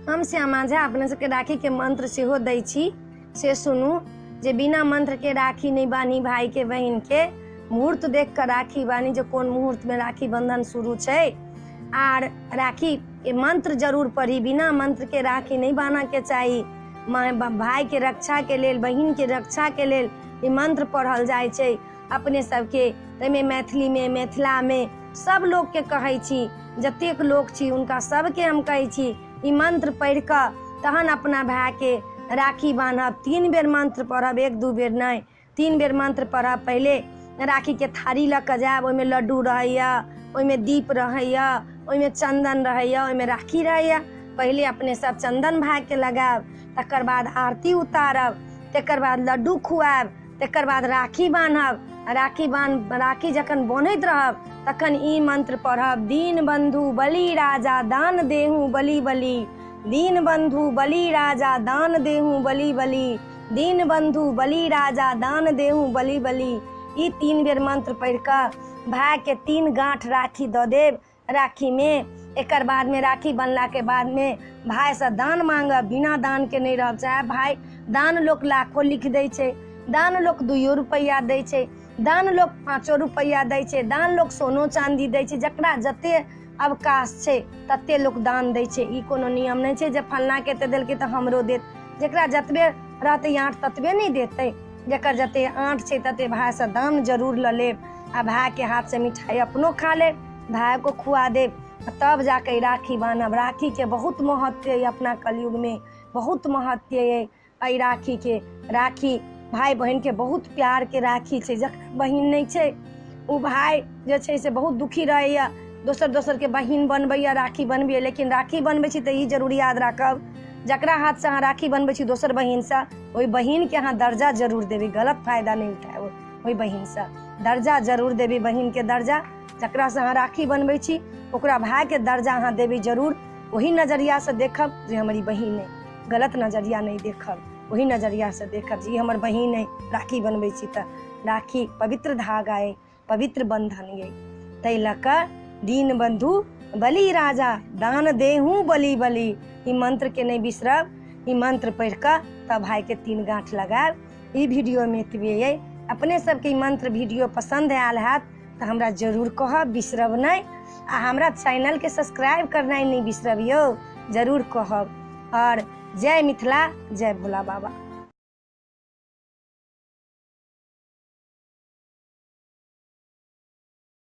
हम श्यामा झा अपने सबके राखी के मंत्र सेहो दै छी, से सुनू जे बिना मंत्र के राखी नहीं बानी भाई के बहिन के। मुहूर्त देख कर राखी बानी जे कोन मुहूर्त में राखी बंधन शुरू छै। आर राखी के मंत्र जरूर पढ़ी, बिना मंत्र के राखी नहीं बान्ह के चाही। भाई के रक्षा के लेल, बहिन के रक्षा के लेल ई मंत्र पढ़ल जाइ छै अपने सबके। ताहिमे मैथिली में, मिथिला में सब लोग के कहै छी, जतेक लोग छी उनका सबके हम कहै छी ई मंत्र पढ़ि कऽ तहन अपना भाई के राखी बान्हब। 3 बेर मंत्र पढ़ब, 1-2 बेर नहीं, 3 बेर मंत्र पढ़ब। पहिले राखी के थारी लऽ कऽ जायब, ओहिमे लड्डू रहैया, ओहिमे दीप रहैया, ओहिमे चंदन रहैया, ओहिमे राखी रहैया। पहिले अपने सब चंदन भाई के लगायब, तकर बाद आरती उतारब, तकर बाद लड्डू खुआयब, तकर बाद राखी बान्हब। राखी जखन बान्हैत रहब तखन ई मंत्र पढ़ब, दीन बंधु बलि राजा दान देहु बलि बलि, दीन बंधु बलि राजा दान देहु बलि बलि, दीन बंधु बलि राजा दान देहु बलि बलि। ई 3 बेर मंत्र पढ़ि कऽ भाई के 3 गांठ राखी दऽ देब राखी में। एकर बाद में राखी बनला के बाद में भाई से दान मांगब, बिना दान के नहीं रहब। चाहे भाई दान लोग लाखों लिख दै छै, दान लोग 2 रुपैआ दै छै, दान लोग 5 रुपैआ दै छै, दान लोग सोनो चांदी दै छै। जकरा जते अवकाश छै तते लोग दान दै छै। ई कोनो नियम नहीं छै जे फलना के एते देलकै तऽ हमरो देत। जकरा जतबे रहतै आँट ततबे नहीं देतै, जकर जते आँट छै तते भाई से दान जरूर लऽ लेब। आ भाई के हाथ से मिठाई अपनो खा लेब, भाई को खुआ देब, तब जाके राखी बान्हब। राखी के बहुत महत्व अइ अपना कलयुग में, बहुत महत्व अइ एहि राखी के। राखी भाई बहिन के बहुत प्यार के राखी छै। जकरा बहिन नहीं छै ओ भाई जे छै से बहुत दुखी रहैया, दोसर दोसर के बहिन बनबैया, राखी बनबैया। लेकिन राखी बनबै छी तऽ ई जरूर याद राखब, जकरा हाथ से अहाँ राखी बनबै छी दोसर बहिन से, ओहि बहिन के अहाँ दर्जा जरूर देबै, गलत फायदा नहीं उठायब ओहि बहिन से, दर्जा जरूर देबै बहिन के दर्जा। जकरा से अहाँ राखी बनबै छी ओकरा भाई के दर्जा अहाँ देबै जरूर। ओही नजरिया से देखब जे हमर ई बहिन अइ, गलत नजरिया नहीं देखब, ओही नजरिया से देखब जे ई हमर बहिन अइ। राखी बनबै छी तऽ राखी पवित्र धागा अइ, पवित्र बंधन अइ। ताहि लऽ कऽ दीन बंधु बलि राजा दान देहु बलि बलि, ई मंत्र के नहीं बिसरब। ई मंत्र पढ़ि कऽ तब भाई के 3 गांठ लगायब। ई वीडियो में एतबे अइ। अपने सबके ई मंत्र वीडियो पसंद आयल हैत तऽ हमरा जरूर कहब, बिसरब नहीं। आ हमरा चैनल के सब्सक्राइब करनाइ नहीं बिसरब यौ, जरूर कहब। और जय मिथिला, जय भोला बाबा।